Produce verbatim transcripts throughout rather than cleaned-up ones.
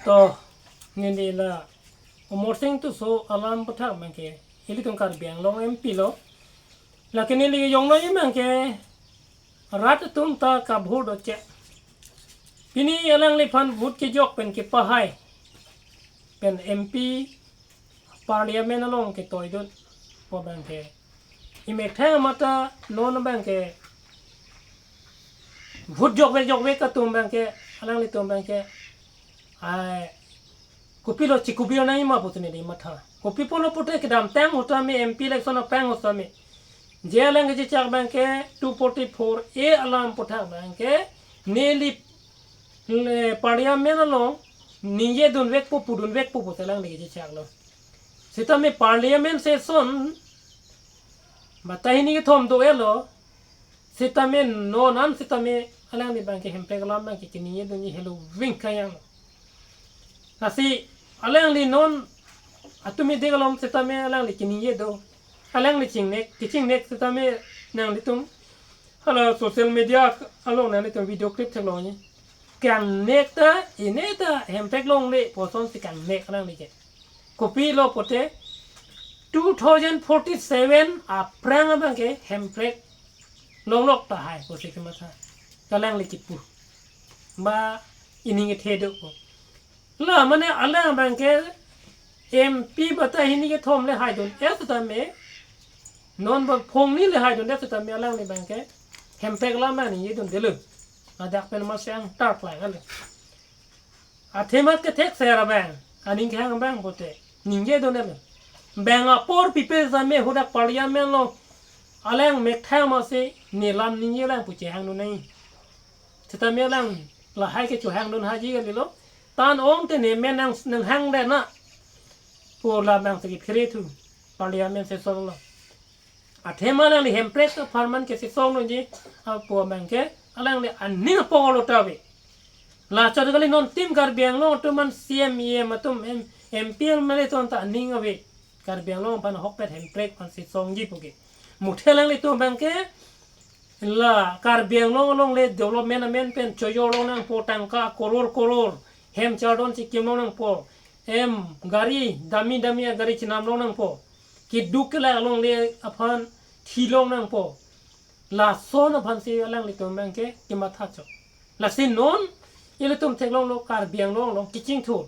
To, neli la Amarsing Tisso alam aputhak abangke, ilitum Karbi Anglong M P lo. Lake neli jongno abangke, rat atum ta kabhur doche. Pini alangliphan vote kejok pen kepahai pen M P Parliament along ketoidun pu abangke, imek thang mata non abangke, vote jokvek jokvek atum abangke, alanglitum abangke, ai, kopilo chikubir nangji ma putne di matha. Kopi pulo pute kedamtang ahut tame, M P election aphrang ahut tame, je alang kechechak abangke two forty-four A alam aputhak abangke, neli, le, Parliament along ningjedunvekpo, pudunvekpo pu alangli kechechaklo. Sitame Parliament session batai hini kethom do-etlo. Sitame non an sitame alangli abangke hemprek alam abangke keningjedunji helo ving kayang. Lasi alangli non atum idik alom sitame alangli keningje do. Alangli chingnek, kechingnek sitame nanglitum hala social media along nanglitum video clip theklongji. Kangnek ta, ine ta hemprek longle pu asonsi kangnek alangli ke. Kopilo pute, two thousand forty-seven aphrang abangke hemprek longlok tahai pusi kematha. Alangli kipu. Ba ining kethe do ko. La mane alang abangke M P batai hini kethom le haidun-et sitame, non ba phongni le haidun-et sitame alangli abangke hemprek alam ningjedundelo. Ladak pen masang tarklang ale. Athemat kethek ser abang, aning kehang abang pute ningjedun-etlo. Bang apor pipe sitame hadak Parliament along alang mek thang masi ne lam ningjelang pu chehangdun nangji. Sitame alang lahai ke chohangdun haji kalilo. Ta-an ong te ne men nang, nanghangde na pu labangsi kephere thu Parliament session along. Athema alangli hemprek apharman kesesongdunji apu abangke alangli aning apor lo ta ave. Lachot kali non tim Karbi Anglong atum an C M, E M atum, M, M P, M L A atum ta aning ave. Karbi Anglong aphan ahokpet hemprek aphan sesongji pu ke. Muthe alanglitum abangke la Karbi Anglong along le development amen pen chojo long nangpo, tangka koror koror. Hem chardon chikim long nangpo. Em gari, dami dami agari chenam long nangpo. Keduk kelak along le aphan thi long nangpo. Lason aphansi alanglitum abangke kematha chok. Lasi non ilitum theklonglo Karbi Anglong along kechingthur.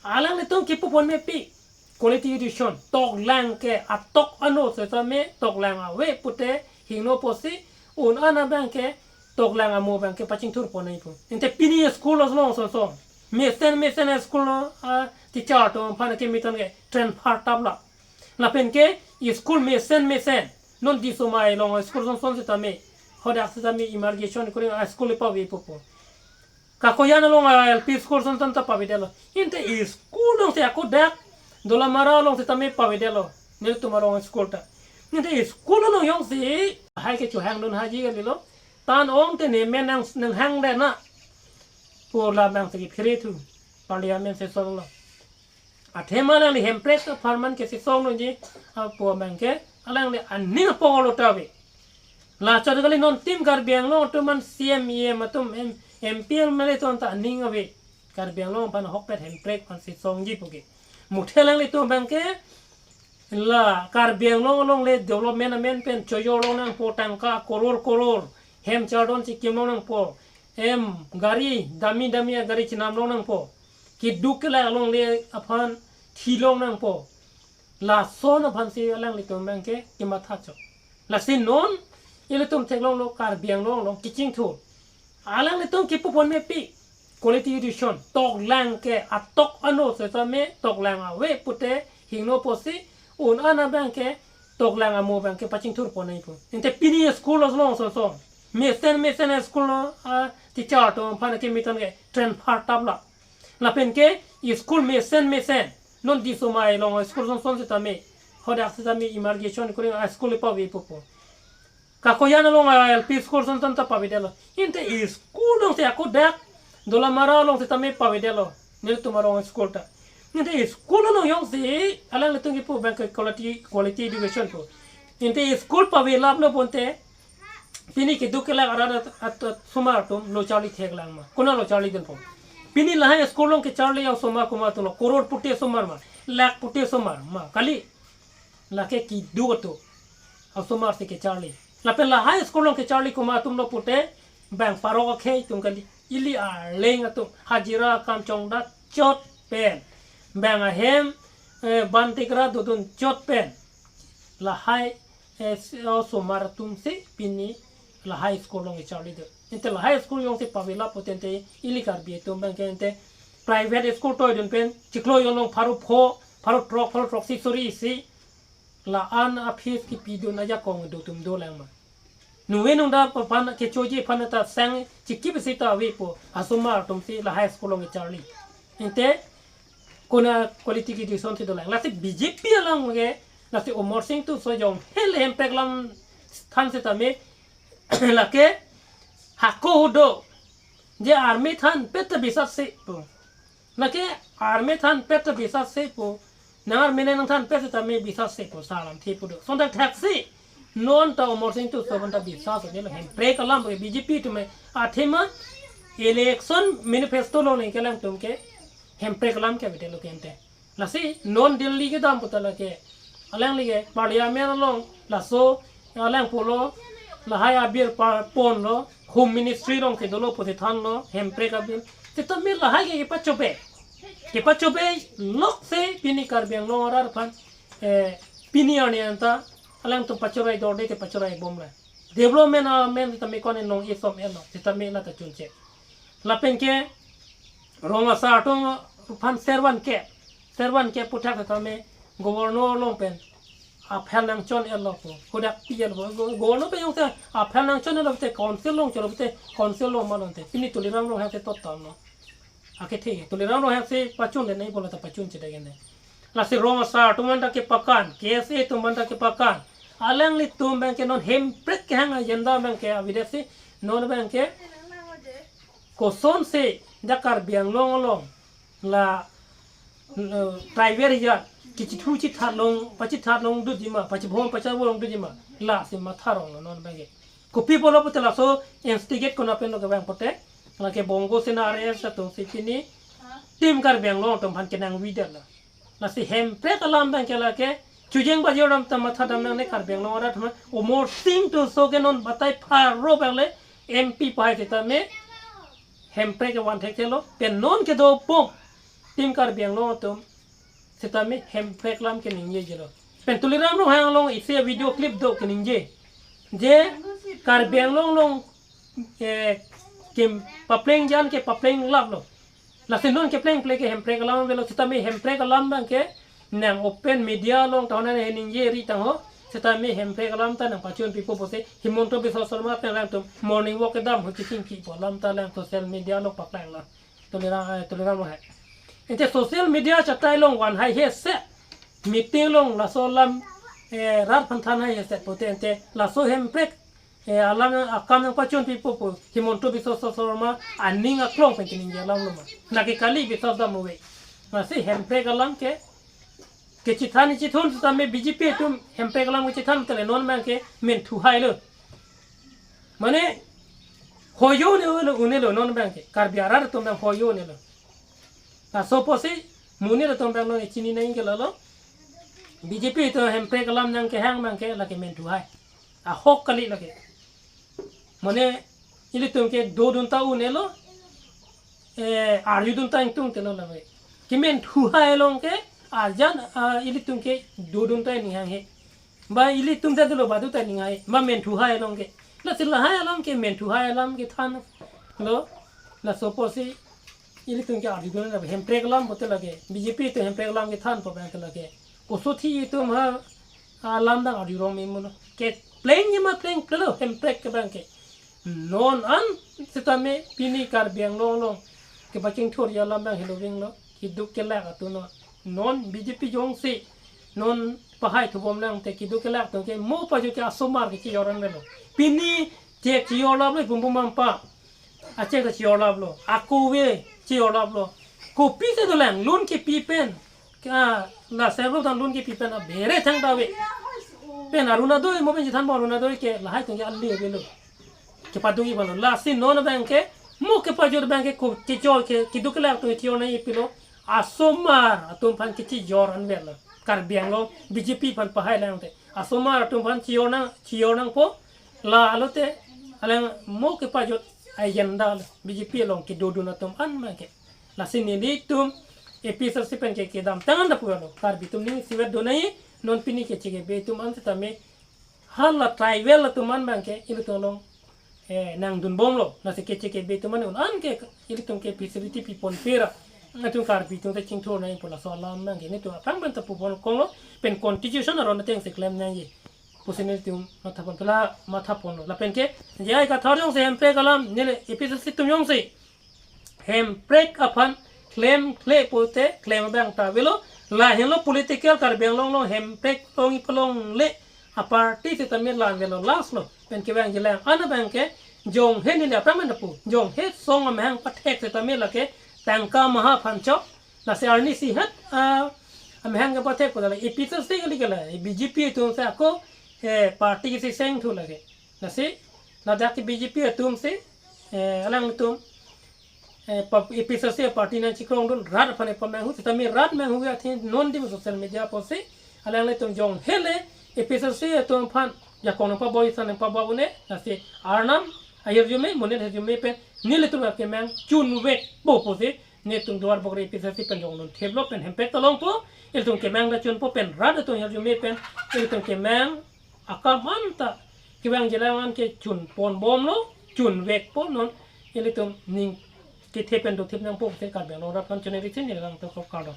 Alanglitum kipu ponme pi quality education. Toklang ke atok ano sitame toklang ave pute hingno pusi un-an abangke toklang amo abangke pachingthur pon nangpo. Ante pini school along song song mesen mesen school along, ah, teacher atum aphan ke miton ke transfer tap la. Lapen ke school mesen mesen. Non Disomai along school song song sitame, hadak sitame immigration kuri a school pavepo pu. Kakoyan along a L P school song song ta pavedetlo. Ante school alongsi ako dak Dolamara along sitame pavedetlo. Nelitum arong school ta. Ante school along jongsi hai ke chohangdun haji kalilo. Ta-an ong te ne men nang, nanghangde na pu labangsi kephere thu Parliament session along. Athema alangli hemprek apharman kesesongdunji apu abangke alangli aning apor lo ta ave. Lachot kali non tim Karbi Anglong atum an C M, E M atum, M, M P, M L A atum ta aning ave. Karbi Anglong aphan ahokpet hemprek aphan sesongji pu ke. Muthe alanglitum abangke la Karbi Anglong along le development amen pen chojo long nangpo, tangka koror koror. Hem chardon chikim long nangpo. Em gari, dami dami agari chenam long nangpo. Keduk kelak along le aphan thi long nangpo. Lason aphansi alanglitum abangke kematha chok. Lasi non ilitum theklonglo Karbi Anglong along kechingthur. Alanglitum kipu ponme pi quality education. Toklang ke atok ano sitame toklang ave pute hingno pusi un-an abangke toklang amo abangke pachingthur pon nangpo. Ante pini school along song song mesen mesen school along, ah, teacher atum aphan ke miton ke transfer tap la. Lapen ke school mesen mesen. Non Disomai along school song song sitame, hadak sitame immigration kuri a school pavepo pu. Kakoyan along a L P school song song ta pavedetlo. Ante school alongsi ako dak Dolamara along sitame pavedetlo. Nelitum arong school ta. Ante school along jongsi alanglitum kipu abangke quality, quality education pu. Ante school pavelaplo pute pini keduk kelak arat at, at, at sumar atum lo charli theklang ma. Konat lo charlidunpo? Pini lahai school along kecharli osomar komat atum lo, crorepati osomar ma, lakhpati osomar ma, kali. Lake keduk atum osomar si kecharli. Lapen lahai school along kecharli komat atum lo pute, bang parok akhei atum kali. Ili arleng atum, hajira akam chongdat chot pen, bang ahem, eh, ban tikra dodun chot pen, lahai, eh, s-, osomar atum si pini lahai school along kecharli do. Ante lahai school along si pavela pute ante ili Karbi atum abangke ante private school toidun pen chiklo jon along pharo pho, pharo throk, pharo throksi suri isi la-an a-fees kipidun ajakong do atum dolang ma. Nungve nungda aphan kechoji aphan ta sang chikip sita avepo, osomar atum si lahai school along kecharli. Ante konat quality education si dolang. Lasi B J P along ke, lasi Amarsing Tisso jong hel Hemprek alam than setame, lake hako hudo, je army thanpet ta bisas si pu. Lake army thanpet ta bisas si pu. Nang army nangthanpet setame bisas si pu, salam thi pu do. Sontak thaksi non ta Amarsing Tisso aphan ta bisas si lo, Hemprek alam ke B J P atum athema election manifesto along nangkelang atum ke Hemprek alam ke bete lo ke ante. Lasi non Delhi kedam puta lake, alangli ke Parliament along laso alang pulo, lahai a-bill pa ponlo, Home Ministry along si dolo pusi thanlo, Hemprek a-bill. Sitame lahai ke kepachobei, kepachobei lok si pini Karbi Anglong arat aphan, eh, pini arni anta alangtum pachorai dorde te pachorai bomlo. Development amen sitame ko-an nong isom elo, sitame la ta chunche. Lapen ke rong asar atum aphan servan ke, servan ke aputhak setame governor along pen aphel nangchon elo pu, kodak pi elo pu, go-, governor pen jongsi aphel nangchon elo pute council along cholo pute council along ma lo ante. Pini Tuliram Ronghang si tot tam lo. Akethe Tuliram Ronghang si pachun le nai bola ta pachun chedek ende. Lasi rong asar atum anta kepakan, K S A atum anta kepakan. Alanglitum abangke non Hemprek kehang agenda abangke avedetsi non abangke kosonsi dak Karbi Anglong along la, eh, tribal area kechithu chithat long, pachithat long dutji ma, pachibhom pacharvo long dutji ma, lasi matha rong lo non abangke. Kopi pulo pute laso instigate konat pen lo kevang pute, lake Bongo Sena R S S atum si pini Team Karbi Anglong atum aphan kenangvedetlo. Lasi Hemprek alam abangke lake chojeng bajor dam ta matha dam nangne Karbi Anglong arat ma, Amarsing Tisso ke non batai pharo abang le M P pahai setame Hemprek ke van thekthelo, pen non kedo pum Team Karbi Anglong atum setame Hemprek alam keningjejelo. Pen Tuliram Ronghang along isi video clip do keningje, je Karbi Anglong along, eh, kim papleng jan ke papleng laplo. Lasi non kepleng ple ke Hemprek alam avelo, setame Hemprek alam abangke nang open media along tahun ane ningje ri tangho, setame Hemprek alam ta nangpachun pipo pusi Himanta Biswa Sarma pen alangtum morning walk kedam ho chingki pu alam ta alang social media along paklanglo. Tuliram, eh, Tuliram Ronghang. Ante social media chatai along van hai he se, meeting along laso alam, eh, rat aphan than hai he se pute ante laso Hemprek, eh, alam akam nangpachun pipo pu Himanta Biswa Sarma aning aklong pen keningje alam lo ma. Lake kali biswas dam ave. Lasi Hemprek alam ke kechithan chithun setame B J P atum Hemprek alam kechithan tele non abangke menthu hai lo. Mane hoyo ne lo, une lo non abangke. Karbi arat atum abang hoyo ne lo. Laso pusi monit atum abang non chini nangji ke lalo. B J P atum Hemprek alam nangkehang abangke lake menthu hai. Ahok kali lake. Mane ilitum ke dodun ta un-elo, eh, arjudun ta ingtungte lo lake. Kementhu hai along ke arjan, ah, ilitum ke dodun ta ning hanghe. Ba ilitum ta dolo badu ta ning hai. Ba menthu hai along ke. Lasi lahai alam ke menthu hai alam kethan lo. Laso pusi ilitum ke arjudun ta Hemprek alam pute lake. B J P atum Hemprek alam kethan pu abangke lake. Koso thi itum ha alam dang arjurong me muno. Keplengji ma plengple lo Hemprek ke abangke. Non an setame pini Karbi Anglong along kepachingthurji alam dang helo vinglo. Keduk kelak atum non. Non B J P jongsi non pahai thubom nangte keduk kelak atum ke mo paju ke asomar ke chejor an avelo. Pini chek chejor laplo, pumpum ampa. Achek ta chejor laplo. Ako ave chejor laplo. Kopisi dolang, loan kepi pen. Ka la servo dan loan kepi pen abere thangta ave. Pen Arunodoi mo pen chethan pu Arunodoi ke lahai atum ke ale avelo. Kepadunji aphan lo. Lasi non abangke Mo kepajor abang ke ko kejor ke keduk kelak atum chejor nangji pilo. Asomar atum aphan kechejor anvet lo. Karbi Anglong B J P aphan pahai lang te. Asomar atum aphan chejor nang, chejor nangpo. La alote alang mo kepajor agenda lo. B J P along kedodun atum an abang ke. Lasi nelitum A P H L C pen ke kedamtang an ta pulo. Karbi atum ning isivet do nangji, non pini kechekebe atum an setame hala tribal atum an abang ke ilitum along eh, nangdunbomlo. Lasi kechekebe atum an un-an ke ilitum ke facility pipon pera. Atum Karbi atum ta chingthur nangji pu laso alam abang ke nelitum aphrang pen ta pupon konglo, pen constitution aron ateng si klem nangji pusi nelitum mathapon, pela mathaponlo. Lapen ke J I Kathar jongsi hemprek alam, neli A P H L C atum jongsi hemprek aphan klemkle pulote klem abang ta avelo. Lahenlo political Karbi Anglong along hemprek longji palongle aparty setame la-an avelo, last lo. Pen kevangjilang an abang ke jonghe neli aphrang pen ta pu, jonghe song amahang pathek setame lake tangka maha aphan chok. Lasi arnisi het, ah, amahang kepathek pu la A P H L C kali ke la B J P atum si ako, eh, party si seng thu lake. Lasi ladak ke B J P atum si, eh, alangtum, eh, pa-, A P H L C aparty nangchekrongdun, rat aphan pamanghu, setame rat manghu athe non dim social media pusi, alanglitum jonghe le A P H L C atum aphan jakong nangpaboi, san nangpaboi un-e, lasi Arnam ahirjume, monit ahirjume pen nelitum akemang chunvekpo pusi, nelitum Duarbagori A P H L C pen jongdun theplo, pen hemprek ta longpo, ilitum kemang ta chunpo, pen rat atum ahirjume pen ilitum kemang akam an ta kevangjilang an ke chunponbomlo, chunvekpo, non ilitum ning kethe pen dothip nangpo pusi Karbi Anglong rat aphan choneri si neli alangtum kardom.